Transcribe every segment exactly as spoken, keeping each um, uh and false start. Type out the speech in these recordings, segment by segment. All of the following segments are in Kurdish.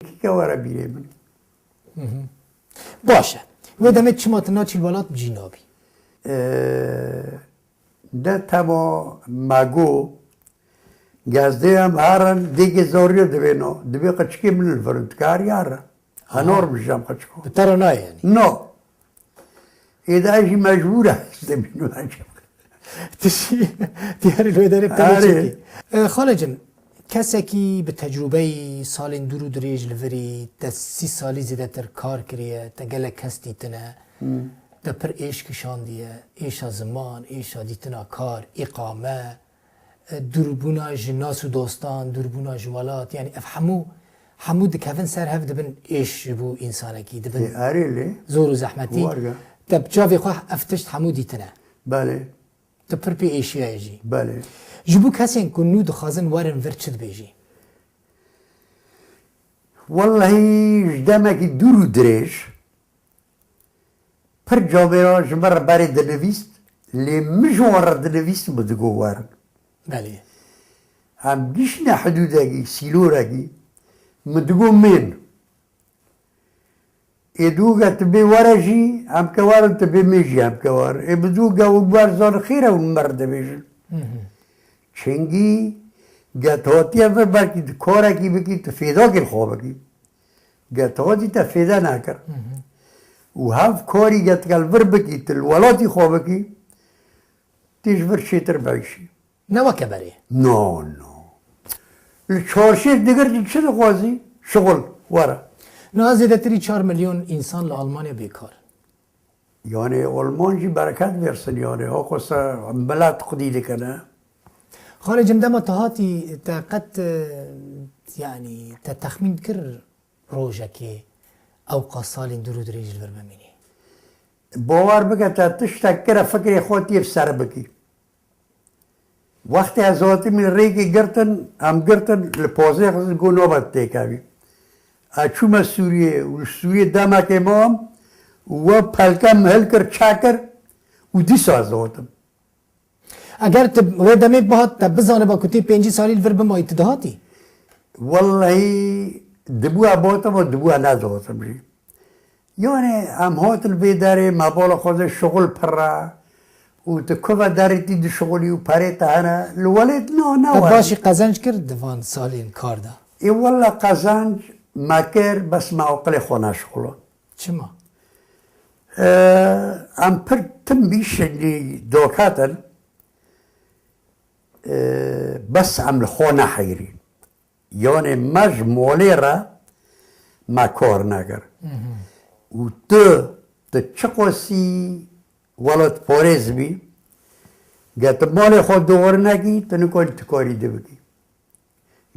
Kîke were bîrê min. Baş e. Wê demê çima tu naçî li welat cî nabî? Ee, ne tema me got, gezdê em herin dêkê zoriyo dibê no. Dibê qeçikê min li vir in, dikarî here. Henor bijam qeçiko. Bi te re nayê yanî? No. Êda jî mecbûr e. Dibînim. Tişî diyarî wê derê pere çekî. Xalecim, kesekî bi tecrûbeyî salên dûr û dirêj li virî, te sî salî zêdetir kar kiriye, te gelek kes dîtine, te pir êş kişandiye, êşa ziman, êşa dîtina kar, îqame, dûrbûna ji nas û dostan, dûrbûna ji welat, yanî ev hemû hemû dikevin ser hev dibin êş ji bo însanekî, dibin Ê, erê lê. Zor û zehmetî. Warga. Te bi çavê xwe ev tişt hemû dîtine. Belê. Tu pir pê êşiyaye jî. Belê. Ji bo kesên ku nû dixwazin werin vir çi dibêjî? Wellehî ji demekî dûr û dirêj pir camêra ji min re berê dinivîst, lê min ji wan re dinivîst, min digot werin. Belê. Em giştine hidûdekî, sîlorekî, min digot mêr. Ê dû ge tu bê were jî, em ke werin, tu bê mêr jî, em ke werin. Ê bi dû ge hûn wer zan xêr e hûn min re dibêjin. Çingî ge tu hatiye vir belkî tu karekî bikî, tu fêdakê li xwe bikî. Ge tu hatî te fêde nekir. Û hev karî ge tu gel vir bikî, tu li welatî xwe bikî, tê ji vir çêtir beyşî. Ne weke berê. No, no. Li çarşêv digirtî çi dixwazî? Şixul, were. Niha zêdetirî çar milyon însan li Almanya bêkar. Yani Alman jî bereket versin yani. Hakosa milet xwedî dikene. Xalicim, dema tu hatî te qet, e, yanî te texmîn kir rojekê ew qas salên dûr û dirêj li vir bimînî? Bawer bike te tiştek kire fikrê xwe tê bi ser bikî. Wextê ez hatimî rêkê girtin, em girtin li pozê xwe got nobet têkevî. Ez çûme Sûriyê û li Sûriyê demekê mam û we pelke min hilkir, çekir û dîsa ez hatim. Eger tu wê demê bihat te bizaniba ku tê pêncî salî li vir bimayî, tu dihatî? Wellehî dibû ez bihatim û dibû ez nedihatim jî. Yani em hatin vê derê, me bala xwe de şixul pir e û tu kuve derê tî dişixulî û perê te hene, li welêt na ne Te were. Başî qezenc kir di van salên kar de? Ê wele qezenc me kir, bes me aqilê xwe neşixuland. Çima? Em pir tim bî şeklî doketin, bes em li xwe neheyirîn. Yanê me ji molê re me kar nekir. Û tu, tu çiqasî welatparêz bî, ge tu malê xwe dogre nekî, tu nikarî tu karî dibikî.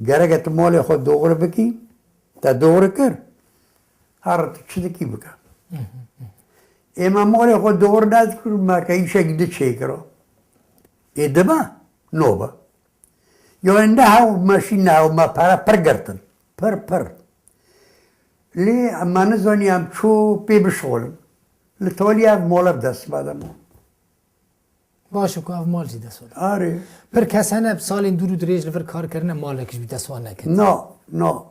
Gereke tu malê xwe dogre bikî, te dogre kir. Her tu çi dikî bike. Ê me malê xwe dogre nedikir, me ke îşekî di çêkira. Ê dibe? Nobe. Yani ne hew me şî ne hew me pere pir girtin. Pir pir. Lê me nizanî em çû pê bişixulin. Li talî ev mole bi dest me de ma. Baş e ku ev mal jî dest we de. Arê. Pir kes hene bi salên dûr û dirêj li vir kar kirine, malek jî bi dest wan neketine. Na, na.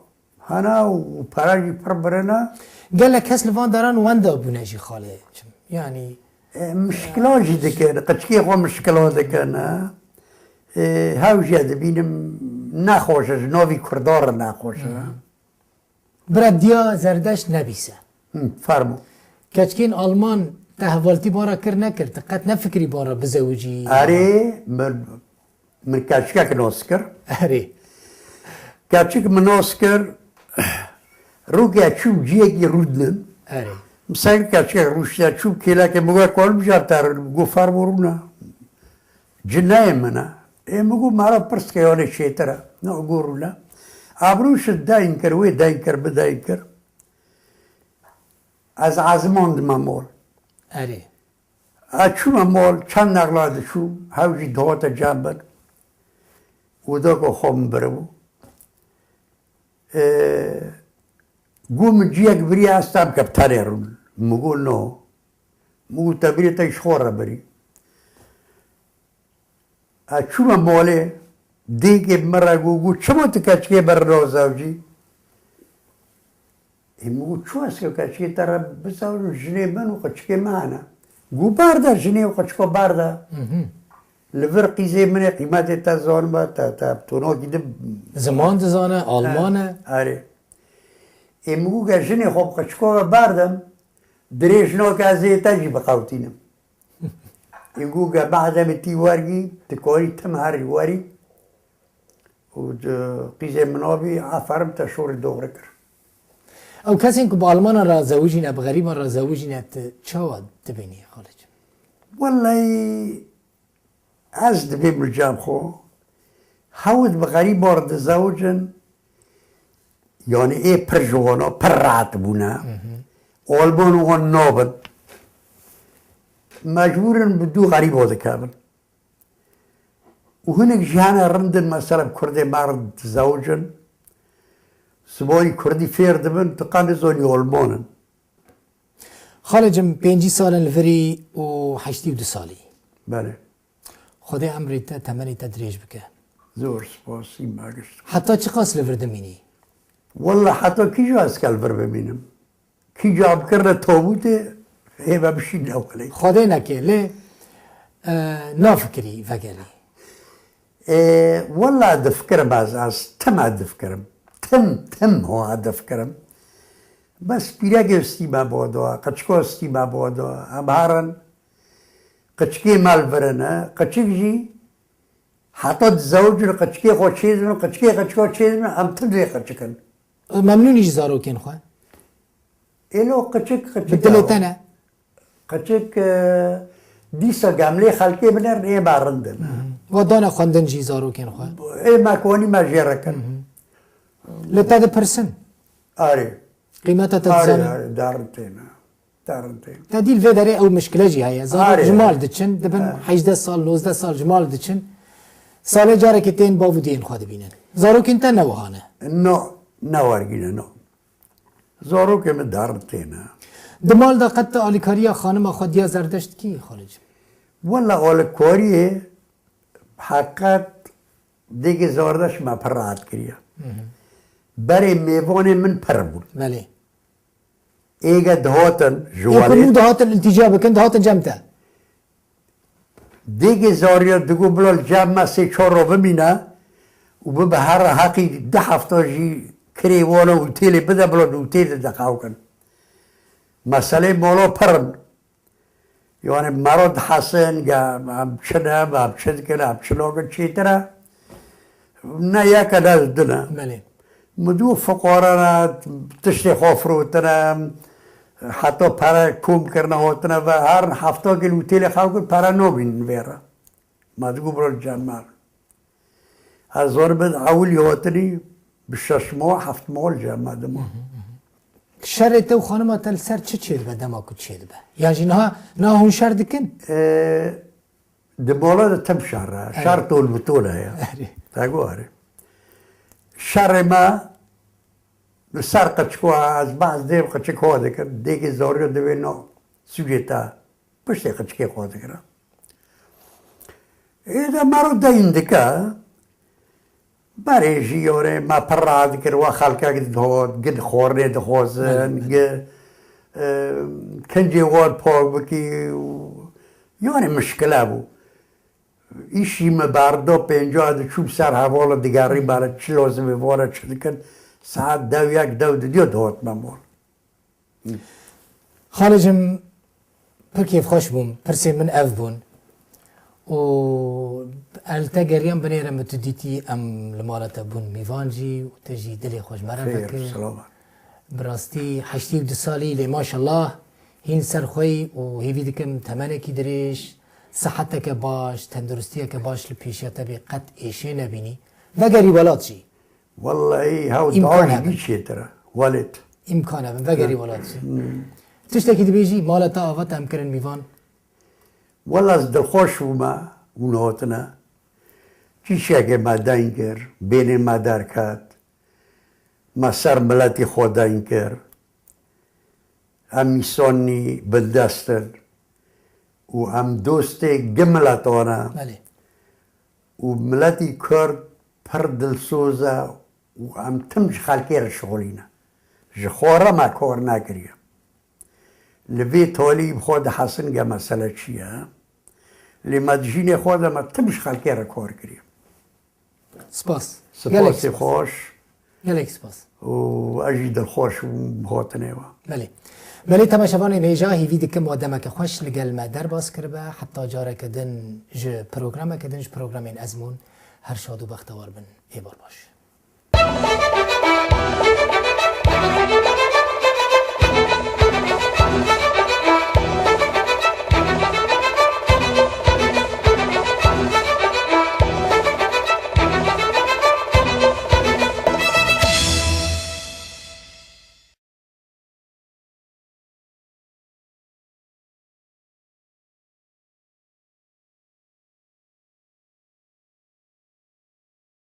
Hene û pere jî pir birine. Gelek kes li van deran wenda bûne jî xalê. Çim? Yanî. E, mişkila jî dikin, qiçkê xwe mişkila dikin. E, hew jî ez dibînim nexweş e, ji navî Kurdan re nexweş e. Bira diya zerdeşt nebîse. Hı, fermo. Keçkên Alman te hevaltî bara kir nekir, te qet nefikirî bara bizewicî? Erê, min, min keçkek nas kir. Erê. Keçik min nas kir, rûkê çûm ciyekî rûdnin. Erê. Min ser keçkek rûştiye çûm kêlekê min got, karim bijar te got fermo rûne. Cineyê min e. Ê min got, mera pirs ke yanê çêtir e. Ne got rûne. Ebrû şi deyn kir, wê deyn kir, bi deyn kir. Ez ezimandime mol. Erê. Ez çûme mol, çend nexla diçûm, hew jî dihate cem bin. Û da ku xwe min biribû. Ê, got min ciyek biriye ez tam ke bi tenê rûn. Min got no. Min got te birî te ji xwe re birî. Ez çûme malê, dêkê min re got, got, çima tu keçikê min re nazewicî? Ê min got, çi wes ke keçikê te re bizewicim, jinê min û qeçikê min hene. Got, bar de, jinê û qeçiko bar de. Li vir qîzê min ê, qîmetê te zanibe, te, te tonokî di Ziman dizane, Alman e. Erê. Ê min got, ke jinê xwe bi qeçiko ve bar dem, dirêj nake ez ê te jî biqewtînim. Ê got, ke madem tî wergî, tu karî tim herî werî. Û di qîzê min avî, aferin, te şorî doğru kir. Ew kesên ku bi Almanan re zewicîne, bi xerîban re zewicîne, tu çawa dibînî, Xalid? Wellahî ez dibêm li cem xwe, hewt bi xerîban re dizewicin, yanî ê pir ji wana pir rahat bûne. Alman wan nabin. Mecbûr in bi du xerîba dikevin. Û hinek jî hene rind in, mesela bi kurdê me re dizewicin, zimanî kurdî fêr dibin, tu qe nizanî Alman in. Xalê cim, pêncî sal in li vir î û heştî û du salî. Belê. Xwedê emrê te, temenê te dirêj bike. Zor spas, îma gişt. Heta çiqas li vir dimînî? Wella heta kîja ez ke li vir bimînim. Kî ca bikirine tabûtê, hê ve bişîne welê. Xwedê neke, lê, e, nafikirî vegerî. E, wella difikirim ez, ez tim ez difikirim. Tim, tim ho ez difikirim. Bes pîrekê stî me bodo, qeçiko stî me bodo. Em herin, qeçikê me li vir in e, qeçik jî heta dizewicin, qeçikê xwe çêdibin, qeçikê qeçiko çêdibin, em tim dê qeçikin. Memnûnî ji zarokên xwe? Êlo qeçik, qeçik Bi dilê ya. Te ne? Qeçik, e, dîsa gemlê xelkê binerin, ê me rind in. Wa dane xwendin jî zarokên xwe? Ê me konî me jê re kin. Li te dipirsin? Arê. Qîmeta te Arê, dizanin? Arê, darin têne. Te dî li vê derê ew mişkile jî heye. Zarok Arê. Ji mal diçin, dibin He. hejdeh sal, nozdeh sal ji mal diçin. Salê carekê tên bav û diyên xwe dibînin. Zarokên te ne wiha ne? No, ne wergîne, no. Zarokê min darin têne. Di mal de qet te alîkariya xanima xwe diya zerdeşt kî, Xalid? Wella alîkariyê heqet dêgê zardeş me pir rahat kiriye. Berê mêvanê min pir bûn. Belê. Êge dihatin ji Ê ku welê. Nû dihatin iltîca bikin, dihatin cem te. Dêgê zariya digo bila li cem me sê çar ro bimîne û bibe here heqî du hefta jî kirê wana ûtêlê bide bila di ûtêl de xew kin. Meselê mala pir in. Yani mero dihesin, ge em çi ne, em çi dikin, em çi nakin çêtir e. Ne yek e, ne du ne. Belê. Min dû fuqara ne, tiştê xwe firotine, heta pere kom kirine hatine ve, her hefta gil ûtêlê xew kir, pere nabînin vê re. Ma digo bira li cem me. Ez zanibin ewilî hatinî bi şeş mah, heft mah li cem me dima. Şerê te û xanima te li ser çi çêdibe dema ku çêdibe? Yan jî niha, niha hûn şer dikin? Ee, di mala de tim şer e. Evet. Şer tol bi tol e ya. Erê. Te got erê. Şerê me li ser qeçiko ez behs dê qeçik xwe dikim. Dêkê zariya divê no sûcê te. Piştê qeçikê xwe dikira. Ê de mero deyn dike. Berê jî yorê me pir rahat dikir, we xelkek dihot, gi xwarinê dixwazin, Belê, belê. gi, e, kincê wan pak bikî û yani mişkile bû. Îşî me berdo pênca diçûm ser hevala digerî bere çi lazim e vana çi dikin. Saet dew yek dew didiyo dihot me mal. Xalê cim, pir kêfxweş bûm. Pirsên min ev bûn. Û el te geriyan binêre min tu dîtî em li mala te bûn mîvan jî û te jî dilê xwe ji me re Xêr, vekir. Selamet. Bi rastî heştî û du salî lê maşallah hîn ser xwe yî û hêvî dikim temenekî dirêj, siheteke baş, tenduristiyeke baş li pêşiya te bê qet êşê nebînî. Vegerî welat jî. Wellahî hew Îmkan daha hebin. Jî çêtir e. Welêt. Îmkan hebin, vegerî welat jî. Hmm. Tiştekî dibêjî, mala te ava te em kirin mîvan. Wella ez dilxweş bûme hûn hatine. Kîşekê me deyn kir, bênê me derket. Me ser miletî xwe deyn kir. Em însanî bindest in û em dostê gi miletan e. Belê. Û miletî Kurd pir dilsoz e û em tim ji xelkê re şixulîne. Ji xwe re me kor nekiriye. Li vê tolî bi xwe dihesin ge mesele çi ye? Lê me di jînê xwe de me tim ji xelkê re kor kiriye. Spas. Gelek Spasê spas. Xweş Gelek spas. û ez jî dilxweş bûm bi hatinê we. Belê. Belê, temaşevanên hêja, hêvî dikim we demeke xweş li gel me derbas kiribe. Heta careke din ji programeke din, ji programên Ezmûn, her şad û bextewar bin. Êvar baş.